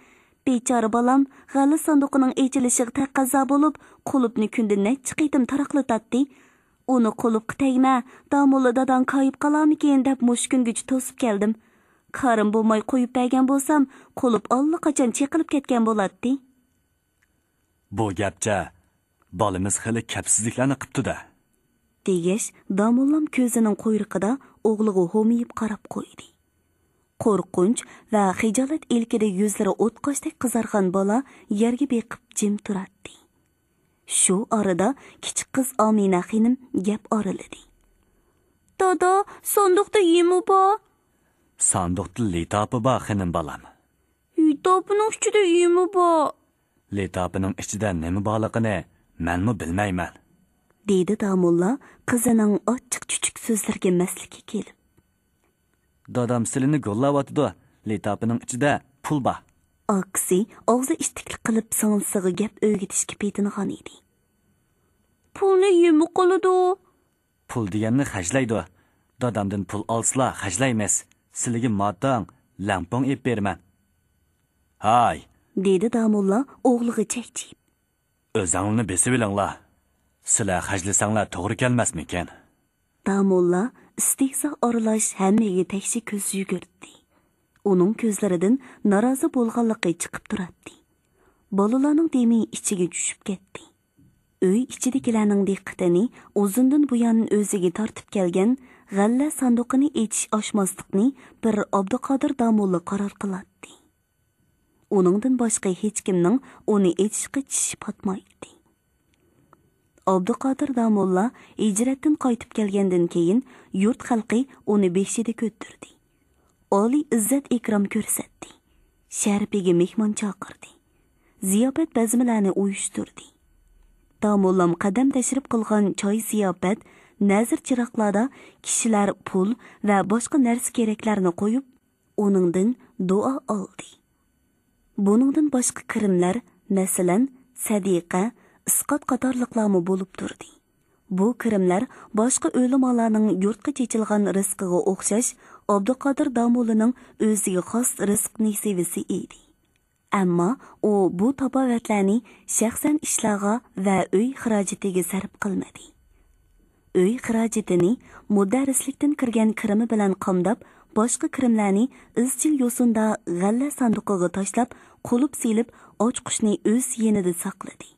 بىچارە بالام غەللە ساندۇقىنىڭ ئېچىلىشىغا تەقەززا بولۇپ، قۇلۇپنى كۈندە نەچچە قېتىم تاراقلىتاتتى. ئۇنى قۇلۇپقا تەگمە، داموللا داداڭ كايىپ قالارمىكىن دەپ مۇشۇ كۈنگىچە توسۇپ كەلدىم. كارىم بولماي قويۇپ بەرگەن بولسام، قۇلۇپ ئاللىقاچان چېقىلىپ كەتكەن بولاتتى. بۇ گەپچە، بالىمىز خېلى كەپسىزلىكلەرنى قىپتۇ-دە. دېگەچ، داموللام كۆزىنىڭ قۇيرۇقىدا ئوغلىغا ھومىيىپ قاراپ قويدى. قورقۇنچ ۋە خىجالەت ئىلكىدە يۈزلىرى ئوتقاشتەك قىزارغان بالا يەرگە بېقىپ جىم تۇراتتى. شۇ ئارىدا كىچىك قىز ئامىنە خېنىم گەپ ئارىلىدى. دادا، ساندۇقتا يېمۇ بار؟ ساندۇقتا لىتاپى بار، خېنىم بالام. لىتاپىنىڭ ئىچىدە يېمۇ بار؟ لىتاپىنىڭ ئىچىدە نېمە بارلىقىنى مەنمۇ بىلمەيمەن، دېدى داموللا قىزىنىڭ ئاچچىق-چۈچۈك سۆزلىرىگە مەستلىكى كېلىپ. دادام سىلىنى گوللاۋاتىدۇ، لىتاپىنىڭ ئىچىدە پۇل بار. ئاكىسى ئاغزى ئىتتىكلىك قىلىپ سىڭلىسىغا گەپ ئۆگىتىشكە پېتىنغان ئىدى. پۇلنى يېمۇ قىلىدۇ. پۇل دېگەننى خەجلەيدۇ. دادامدىن پۇل ئالسىلا خەجلەيمىز. سىلىگە ماتاڭ، لەڭپۇڭ ئېلىپ بېرىمەن. ھاي! دېدى داموللا ئوغلىغا چەكچىيىپ. ئۆزەڭلىنى بېسىۋېلىڭلار. سىلەر خەجلىسەڭلار توغرا كەلمەسمىكىن؟ داموللا ئىستېھزا ئارىلاش ھەممىگە تەكشى كۆز يۈگۈرتتى. ئۇنىڭ كۆزلىرىدىن نارازى بولغانلىقى چىقىپ تۇراتتى. بالىلارنىڭ دېمى ئىچىگە چۈشۈپ كەتتى. ئۆي ئىچىدىكىلەرنىڭ دىققىتىنى ئۇزۇندىن بۇيان ئۆزىگە تارتىپ كەلگەن غەللە ساندۇقىنى ئېچىش-ئاچماسلىقنى بىر ئابدۇقادىر داموللا قارار قىلاتتى. ئۇنىڭدىن باشقا ھېچكىمنىڭ ئۇنى ئېچىشقا چىشى پاتمايتتى. ئابدۇقادىر داموللا ھىجرەتتىن قايتىپ كەلگەندىن كېيىن، يۇرت خەلقى ئۇنى بېشىدا كۆتۈردى. ئالىي ئىززەت-ئىكرام كۆرسەتتى. شەرىپىگە مېھمان چاقىردى. زىياپەت بەزمىلەرنى ئۇيۇشتۇردى. داموللام قەدەم تەشرىپ قىلغان چاي-زىياپەت، نەزىر-چىراغلاردا كىشىلەر پۇل ۋە باشقا نەرسە-كېرەكلەرنى قويۇپ، ئۇنىڭدىن دۇئا ئالدى. بۇنىڭدىن باشقا كىرىملەر، مەسىلەن، سەدىقە، ئىسقات قاتارلىقلارمۇ بولۇپ تۇردى. بۇ كىرىملەر باشقا ئۆلىمالارنىڭ يۇرتقا چېچىلغان رىزقىغا ئوخشاش، ئابدۇقادىر داموللىنىڭ ئۆزىگە خاس رىزق نېسىۋىسى ئىدى. ئەمما ئۇ بۇ تاپاۋەتلەرنى شەخسەن ئىشلارغا ۋە ئۆي خىراجىتىگە سەرپ قىلمىدى. ئۆي خىراجىتىنى مۇدەررىسلىكتىن كىرگەن كىرىمى بىلەن قامداپ، باشقا كىرىملەرنى ئىزچىل يوسۇندا غەللە ساندۇقىغا تاشلاپ، قۇلۇپ سېلىپ، ئاچقۇچنى ئۆز يېنىدا ساقلىدى.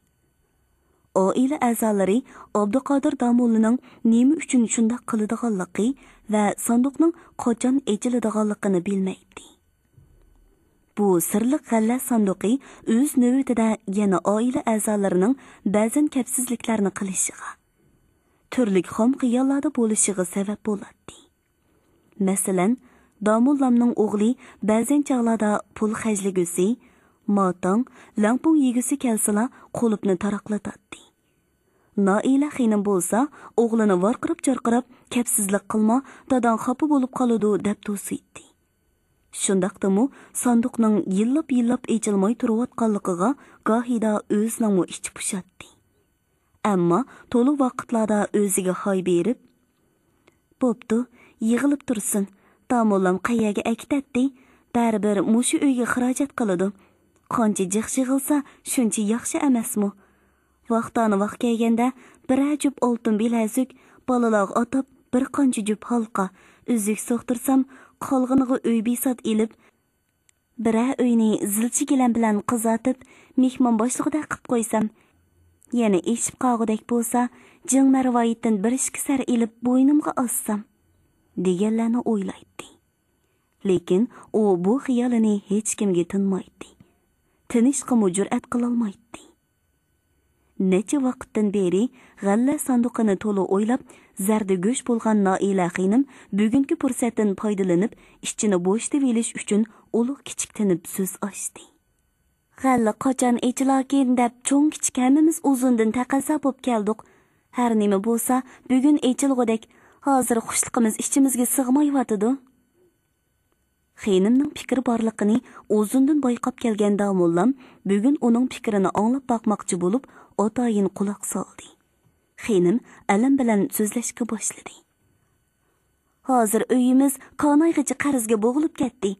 ئائىلە ئەزالىرى ئابدۇقادىر داموللىنىڭ نېمە ئۈچۈن شۇنداق قىلىدىغانلىقى ۋە ساندۇقنىڭ قاچان ئېچىلىدىغانلىقىنى بىلمەيتتى. بۇ سىرلىق غەللە ساندۇقى ئۆز نۆۋىتىدە يەنە ئائىلە ئەزالىرىنىڭ بەزەن كەپسىزلىكلەرنى قىلىشىغا، تۈرلۈك خام خىياللاردا بولۇشىغا سەۋەب بولاتتى. مەسىلەن، داموللامنىڭ ئوغلى بەزەن چاغلاردا پۇل خەجلىگۈسى، ماتاڭ، لەڭپۇڭ يېگۈسى كەلسىلا، قۇلۇپنى تاراقلىتاتتى. نائىلە خېنىم بولسا، ئوغلىنى ۋارقىراپ-جارقىراپ، «كەپسىزلىك قىلما، داداڭ خاپا بولۇپ قالىدۇ» دەپ توسۇيتتى. شۇنداقتىمۇ ساندۇقنىڭ يىللاپ-يىللاپ ئېچىلماي تۇرۇۋاتقانلىقىغا گاھىدا ئۆزىنىڭمۇ ئىچى پۇشاتتى. ئەمما تولا ۋاقىتلاردا ئۆزىگە ھاي بېرىپ، «بوپتۇ، يىغىلىپ تۇرسۇن، داموللام قەيەرگە ئەكېتەتتى، بەرىبىر مۇشۇ ئۆيگە خىراجەت قىلىدۇ. قانچە جىق يىغىلسا، شۇنچە ياخشى ئەمەسمۇ؟ ۋاقتانىۋاق كەلگەندە بىرەر جۈپ ئالتۇن بىلەزۈك، بالىلارغا ئاتاپ بىر قانچە جۈپ ھالقا، ئۈزۈك سوقتۇرسام، قالغىنىغا ئۆي بىسات ئېلىپ، بىرەر ئۆينى زىلچە گىلەم بىلەن قىزارتىپ، مېھمان باشلىقىدەك قىپ قويسام، يەنە ئېشىپ قالغۇدەك بولسا، جىڭ مەرۋايىتتىن بىر ئىككى سەر ئېلىپ بوينۇمغا ئاسسام» دېگەنلەرنى ئويلايتتى. لېكىن ئۇ بۇ خىيالىنى ھېچكىمگە تىنمايتتى. تىنىشقىمۇ جۈرئەت قىلالمايتتى. نەچچە ۋاقىتتىن بېرى غەللە ساندۇقىنى تولا ئويلاپ، زەردە گۆش بولغان نائىلە خېنىم بۈگۈنكى پۇرسەتتىن پايدىلىنىپ، ئىچىنى بوشىتىۋېلىش ئۈچۈن ئۇلۇغ كىچىك تىنىپ سۆز ئاچتى. غەللە قاچان ئېچىلاركىن دەپ چوڭ-كىچىك ھەممىمىز ئۇزۇندىن تەقەززا بوپ كەلدۇق. ھەر نېمە بولسا، بۈگۈن ئېچىلغۇدەك. ھازىر خۇشلۇقىمىز ئىچىمىزگە سىغمايۋاتىدۇ. خېنىمنىڭ پىكرى بارلىقىنى ئۇزۇندىن بايقاپ كەلگەن داموللام بۈگۈن ئۇنىڭ پىكرىنى ئاڭلاپ باقماقچى بولۇپ، ئاتايىن قۇلاق سالدى. خېنىم ئەلەم بىلەن سۆزلەشكە باشلىدى. ھازىر ئۆيىمىز كانايغىچە قەرزگە بوغۇلۇپ كەتتى.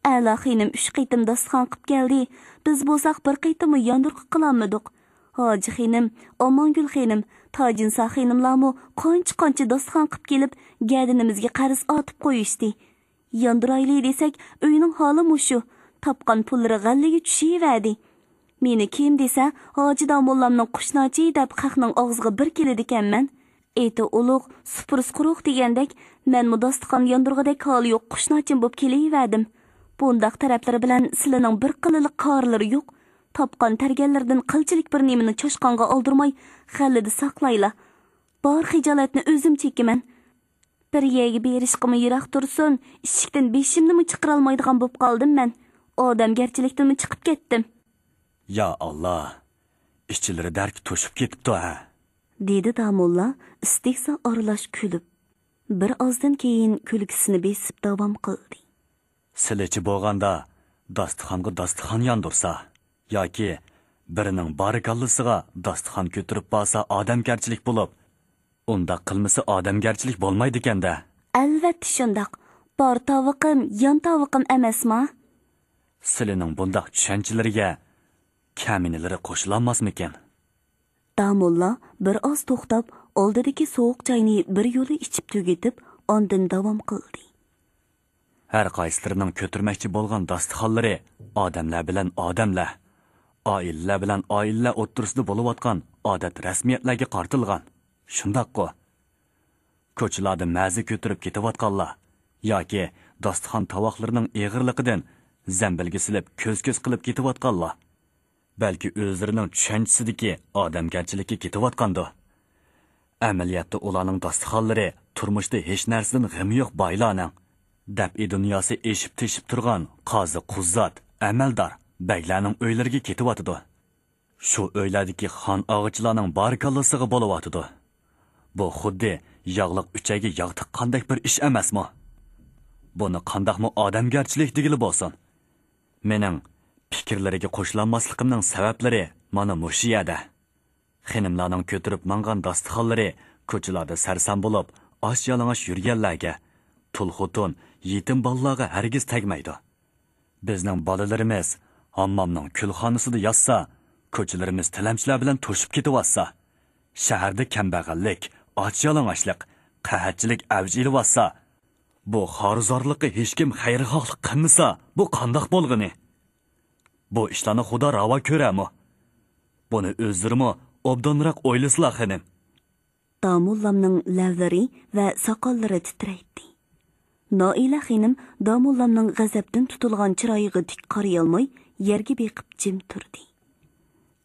ئەلا خېنىم ئۈچ قېتىم داستىخان قىپ كەلدى. بىز بولساق بىر قېتىممۇ ياندۇرغا قىلالمىدۇق. ھاجى خېنىم، ئامانگۈل خېنىم، تاجىنسا خېنىملارمۇ قانچە-قانچە داستىخان قىپ كېلىپ، گەدىنىمىزگە قەرز ئارتىپ قويۇشتى. ياندۇرايلى دېسەك، ئۆينىڭ ھالى مۇشۇ. تاپقان پۇللىرى غەللىگە چۈشۈۋەردى. مېنى كىم دېسە، ھاجى داموللامنىڭ قۇشناچى دەپ خەقنىڭ ئاغزىغا بىر كېلىدىكەنمەن. ئېتى ئۇلۇغ، سۇپۇرىسى قۇرۇق دېگەندەك، مەنمۇ داستىخان ياندۇرغۇدەك ھالى يوق قۇشناچىم بوپ كېلىۋەردىم. بۇنداق تەرەپلىرى بىلەن سىلىنىڭ بىر قىلىلىق كارلىرى يوق. تاپقان تەرگەنلىرىدىن قىلچىلىك بىر نېمىنى چاشقانغا ئالدۇرماي، غەللىدە ساقلايلا. بار خىجالەتنى ئۆزۈم چېكىمەن. بىر يەرگە بېرىشقىمۇ يىراق تۇرسۇن، ئىشىكتىن بېشىمنىمۇ چىقىرالمايدىغان بوپ قالدىم مەن. ئادەمگەرچىلىكتىنمۇ چىقىپ كەتتىم. يا ئاللا، ئىچلىرى دەرك توشۇپ كېتىپتۇ ھە. دېدى داموللا ئىستېھزا ئارىلاش كۈلۈپ. بىر ئازدىن كېيىن كۈلكىسىنى بېسىپ داۋام قىلدى. سىلىچە بولغاندا داستىخانغا داستىخان ياندۇرسا، ياكى بىرىنىڭ بارىكاللىسىغا داستىخان كۆتۈرۈپ بارسا ئادەمگەرچىلىك بولۇپ، ئۇنداق قىلمىسا ئادەمگەرچىلىك بولمايدىكەن-دە. ئەلۋەتتە شۇنداق. بار تاۋىقىم، يان تاۋىقىم ئەمەسما؟ سىلىنىڭ بۇنداق چۈشەنچىلىرىگە كەمىنىلىرى قوشۇلالماسمىكىن؟ داموللا بىر ئاز توختاپ، ئالدىدىكى سوغۇق چاينى بىر يولى ئىچىپ تۈگىتىپ، ئاندىن داۋام قىلدى. ھەر قايسىلىرىنىڭ كۆتۈرمەكچى بولغان داستىخانلىرى ئادەملەر بىلەن ئادەملەر، ئائىلىلەر بىلەن ئائىلىلەر ئوتتۇرىسىدا بولۇۋاتقان ئادەت رەسمىيەتلەرگە قارىتىلغان. شۇنداققۇ؟ كوچىلاردا مەزە كۆتۈرۈپ كېتىۋاتقانلار ياكى داستىخان تاۋاقلىرىنىڭ ئېغىرلىقىدىن زەمبىلگە سېلىپ كۆز-كۆز قىلىپ كېتىۋاتقانلار، بەلكى ئۆزلىرىنىڭ چۈشەنچىسىدىكى ئادەمگەرچىلىككە كېتىۋاتقاندۇ. ئەمەلىيەتتە ئۇلارنىڭ داستىخانلىرى تۇرمۇشتا ھېچ نەرسىدىن غېمى يوق بايلارنىڭ، دەپئى دۇنياسى ئېشىپ-تېشىپ تۇرغان قازى-قۇزات، ئەمەلدار، بەگلەرنىڭ ئۆيلىرىگە كېتىۋاتىدۇ. شۇ ئۆيلەردىكى خان ئاغىچىلارنىڭ بارىكاللىسىغا بولۇۋاتىدۇ. بۇ خۇددى ياغلىق ئۈچەيگە ياغ تىققاندەك بىر ئىش ئەمەسمۇ؟ بۇنى قانداقمۇ ئادەمگەرچىلىك دېگىلى بولسۇن؟ مېنىڭ پىكىرلىرىگە قوشۇلالماسلىقىمنىڭ سەۋەبلىرى مانا مۇشۇ يەردە. خېنىملارنىڭ كۆتۈرۈپ ماڭغان داستىخانلىرى كوچىلاردا سەرسان بولۇپ، ئاچ-يالىڭاچ يۈرگەنلەرگە، تۇل خوتۇن، يېتىم بالىلارغا ھەرگىز تەگمەيدۇ. بىزنىڭ بالىلىرىمىز ھاممامنىڭ كۈلخانىسىدا ياتسا، كوچىلىرىمىز تىلەمچىلەر بىلەن توشۇپ كېتىۋاتسا، شەھەردە كەمبەغەللىك، ئاچ-يالىڭاچلىق، قەھەتچىلىك ئەۋج ئېلىۋاتسا، بۇ خارۇزارلىققا ھېچكىم خەيرىخاھلىق قىلمىسا، بۇ قانداق بولغىنى؟ بۇ ئىشلارنى خۇدا راۋا كۆرەرمۇ؟ بۇنى ئۆزلىرىمۇ ئوبدانراق ئويلىسىلا، خېنىم. داموللامنىڭ لەۋلىرى ۋە ساقاللىرى تىترەيتتى. نائىلە خېنىم داموللامنىڭ غەزەپتىن تۇتۇلغان چىرايىغا تىك قارىيالماي، يەرگە بېقىپ جىم تۇردى.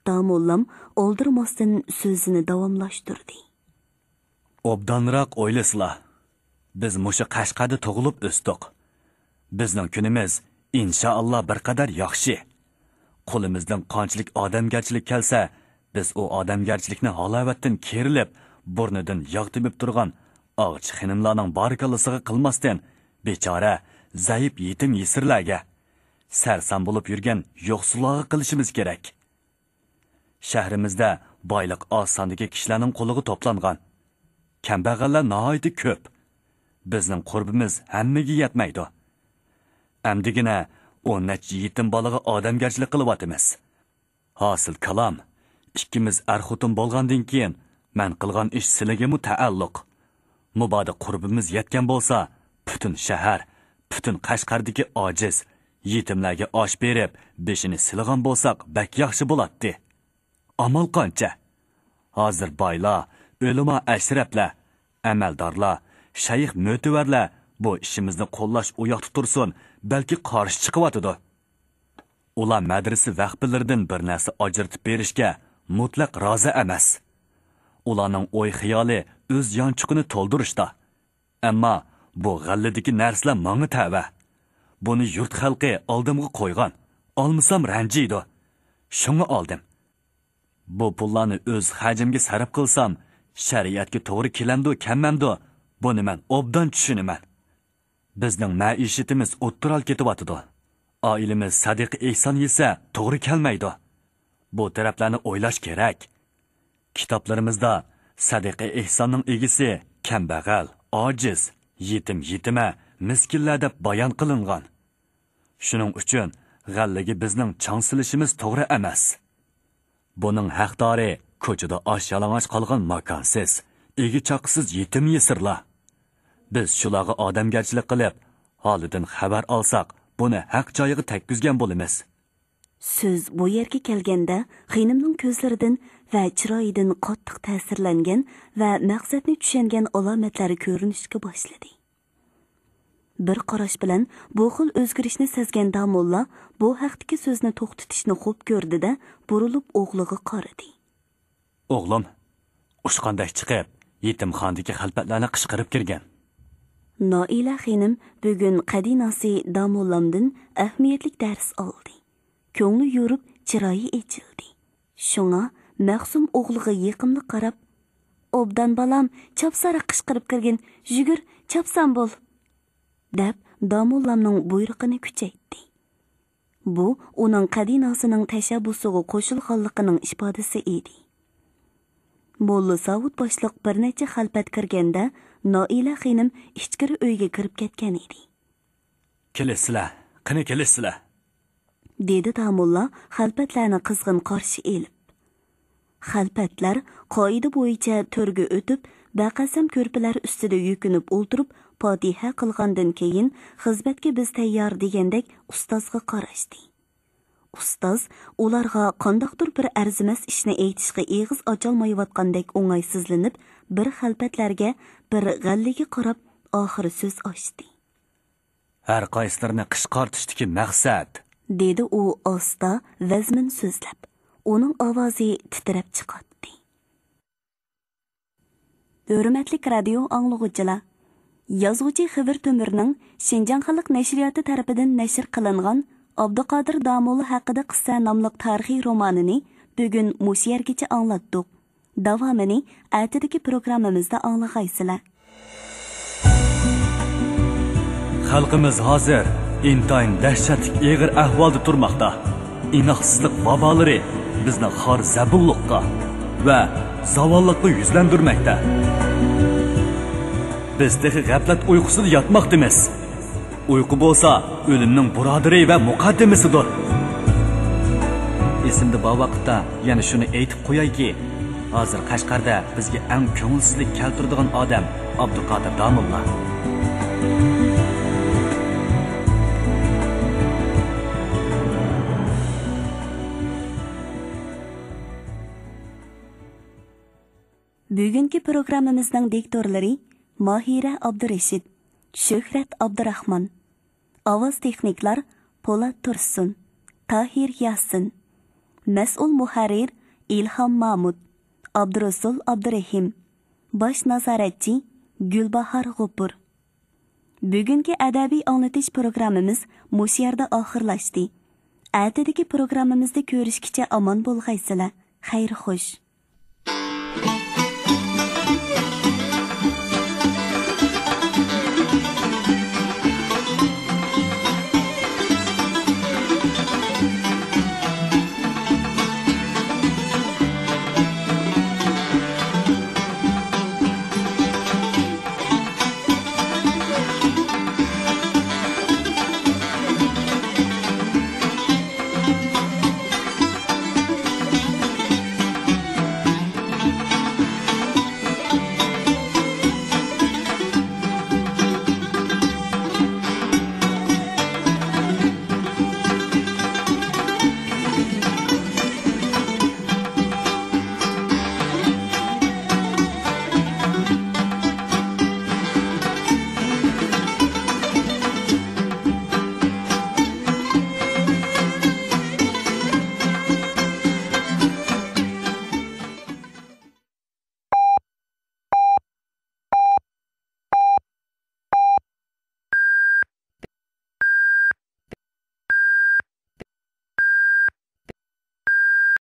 داموللام ئالدىرىماستىن سۆزىنى داۋاملاشتۇردى. ئوبدانراق ئويلىسىلا. بىز مۇشۇ قەشقەردە تۇغۇلۇپ ئۆستۇق. بىزنىڭ كۈنىمىز، ئىنشائاللا، بىر قەدەر ياخشى. قولىمىزدىن قانچىلىك ئادەمگەرچىلىك كەلسە، بىز ئۇ ئادەمگەرچىلىكنى ھالاۋەتتىن كېرىلىپ، بۇرنىدىن ياغ تېمىپ تۇرغان ئاغىچى خېنىملارنىڭ بارىكاللىسىغا قىلماستىن، بىچارە، زەئىپ يېتىم يېسىرلەرگە، سەرسان بولۇپ يۈرگەن يوقسۇللارغا قىلىشىمىز كېرەك. شەھىرىمىزدە بايلىق ئاز ساندىكى كىشىلەرنىڭ قولىغا توپلانغان. كەمبەغەللەر ناھايىتى كۆپ. بىزنىڭ قۇربىمىز ھەممىگە يەتمەيدۇ. ئەمدىگىنە ئون نەچچە يېتىم بالىغا ئادەمگەرچىلىك قىلىۋاتىمىز. ھاسىل كالام، ئىككىمىز ئەر-خوتۇن بولغاندىن كېيىن، مەن قىلغان ئىش سىلىگىمۇ تەئەللۇق. مۇبادا قۇربىمىز يەتكەن بولسا، پۈتۈن شەھەر، پۈتۈن قەشقەردىكى ئاجىز، يېتىملەرگە ئاش بېرىپ، بېشىنى سىلىغان بولساق، بەك ياخشى بولاتتى. ئامال قانچە؟ ھازىر بايلار، ئۆلىما ئەشرەپلەر، ئەمەلدارلار، شەيخ مۆتىۋەرلەر بۇ ئىشىمىزنى قوللاش ئۇياقتا تۇرسۇن، بەلكى قارشى چىقىۋاتىدۇ. ئۇلار مەدرىسە ۋەقپىلىرىدىن بىر نەرسە ئاجرىتىپ بېرىشكە مۇتلەق رازى ئەمەس. ئۇلارنىڭ ئوي-خىيالى ئۆز يانچۇقىنى تولدۇرۇشتا. ئەمما بۇ غەللىدىكى نەرسىلەر ماڭا تەۋە. بۇنى يۇرت خەلقى ئالدىمغا قويغان. ئالمىسام رەنجىيدۇ. شۇڭا ئالدىم. بۇ پۇللارنى ئۆز خەجىمگە سەرپ قىلسام، شەرىئەتكە توغرا كېلەمدۇ، كەلمەمدۇ، بۇنى مەن ئوبدان چۈشىنىمەن. بىزنىڭ مەئىشىتىمىز ئوتتۇرال كېتىۋاتىدۇ. ئائىلىمىز سەدىقە ئېھسان يېسە توغرا كەلمەيدۇ. بۇ تەرەپلەرنى ئويلاش كېرەك. كىتابلىرىمىزدا سەدىقە ئېھساننىڭ ئىگىسى كەمبەغەل، ئاجىز، يېتىم يېتىمە، مىسكىنلەر دەپ بايان قىلىنغان. شۇنىڭ ئۈچۈن غەللىگە بىزنىڭ چاڭ سېلىشىمىز توغرا ئەمەس. بۇنىڭ ھەقدارى كوچىدا ئاش يالىڭاچ قالغان ماكانسىز، ئىگە چاقىسىز يېتىم يېسىرلار. بىز شۇلارغا ئادەمگەرچىلىك قىلىپ، ھالىدىن خەۋەر ئالساق، بۇنى ھەق جايىغا تەگكۈزگەن بولىمىز. سۆز بۇ يەرگە كەلگەندە، خېنىمنىڭ كۆزلىرىدىن ۋە چىرايىدىن قاتتىق تەسىرلەنگەن ۋە مەقسەتنى چۈشەنگەن ئالامەتلەر كۆرۈنۈشكە باشلىدى. بىر قاراش بىلەن بۇ خىل ئۆزگىرىشنى سەزگەن داموللا بۇ ھەقتىكى سۆزنى توختىتىشنى خوپ كۆردى-دە، بۇرۇلۇپ ئوغلىغا قارىدى. ئوغلۇم، ئۇچقاندەك چىقىپ، يېتىمخانىدىكى خەلپەتلەرنى قىچقىرىپ كىرگىن. نائىلە خېنىم بۈگۈن قەدىناسى داموللامدىن ئەھمىيەتلىك دەرس ئالدى. كۆڭلى يورۇپ، چىرايى ئېچىلدى. شۇڭا مەخسۇم ئوغلىغا يېقىملىق قاراپ، «ئوبدان بالام، چاپسانراق قىچقىرىپ كىرگىن، يۈگۈر، چاپسان بول!» دەپ، داموللامنىڭ بۇيرۇقىنى كۈچەيتتى. بۇ ئۇنىڭ قەدىناسىنىڭ تەشەببۇسىغا قوشۇلغانلىقىنىڭ ئىپادىسى ئىدى. موللا ساۋۇت باشلىق بىر نەچچە خەلپەت كىرگەندە، نائىلە خېنىم ئىچكىرى ئۆيگە كىرىپ كەتكەن ئىدى. «كېلىسىلە، قېنى كېلىسىلە!» دېدى داموللا خەلپەتلەرنى قىزغىن قارشى ئېلىپ. خەلپەتلەر قائىدە بويىچە تۆرگە ئۆتۈپ، بەقەسەم كۆرپىلەر ئۈستىدە يۈكۈنۈپ ئولتۇرۇپ، پاتىھە قىلغاندىن كېيىن، «خىزمەتكە بىز تەييار» دېگەندەك ئۇستازغا قاراشتى. ئۇستاز ئۇلارغا قانداقتۇر بىر ئەرزىمەس ئىشنى ئېيتىشقا ئېغىز ئاچالمايۋاتقاندەك ئوڭايسىزلىنىپ، بىر خەلپەتلەرگە، بىر غەللىگە قاراپ، ئاخىرى سۆز ئاچتى. «ھەر قايسىلىرىنى قىچقارتىشتىكى مەقسەت»، دېدى ئۇ ئاستا، ۋەزمىن سۆزلەپ. ئۇنىڭ ئاۋازى تىترەپ چىقاتتى. ھۆرمەتلىك رادىيو ئاڭلىغۇچىلار! يازغۇچى خېۋىر تۆمۈرنىڭ شىنجاڭ خەلق نەشرىياتى تەرىپىدىن نەشر قىلىنغان ئابدۇقادىر داموللا ھەققىدە قىسسە ناملىق تارىخىي رومانىنى بۈگۈن مۇشۇ يەرگىچە ئاڭلاتتۇق. داۋامىنى ئەتىدىكى پروگراممىمىزدا ئاڭلىغايسىلەر. خەلقىمىز ھازىر ئىنتايىن دەھشەتلىك ئېغىر ئەھۋالدا تۇرماقتا. ئىناقسىزلىق ۋابالىرى بىزنى خار زەبۇنلۇققا ۋە زاۋاللىققا يۈزلەندۈرمەكتە. بىز تېخى غەپلەت ئۇيقۇسىدا ياتماقتىمىز. ئۇيقۇ بولسا ئۆلۈمنىڭ بۇرادىرى ۋە مۇقەددىمىسىدۇر. ئېسىمدە بار ۋاقىتتا يەنە شۇنى ئېيتىپ قويايكى، ھازىر قەشقەردە بىزگە ئەڭ كۆڭۈلسىزلىك كەلتۈرىدىغان ئادەم ئابدۇقادىر داموللا. بۈگۈنكى پروگراممىمىزنىڭ دىكتورلىرى ماھىرە ئابدۇرېشىت، شۆھرەت ئابدۇراخمان. ئاۋاز تېخنىكلار پولات تۇرسۇن، تاھىر ياسىن. مەسئۇل مۇھەررىر ئىلھام مامۇت، ئابدۇرۇسۇل ئابدۇرېھىم. باش نازارەتچى گۈلباھار غوپۇر. بۈگۈنكى ئەدەبىي ئاڭلىتىش پروگراممىمىز مۇشۇ يەردە ئاخىرلاشتى. ئەتىدىكى پروگراممىمىزدا كۆرۈشكىچە ئامان بولغايسىلەر. خەير خوش.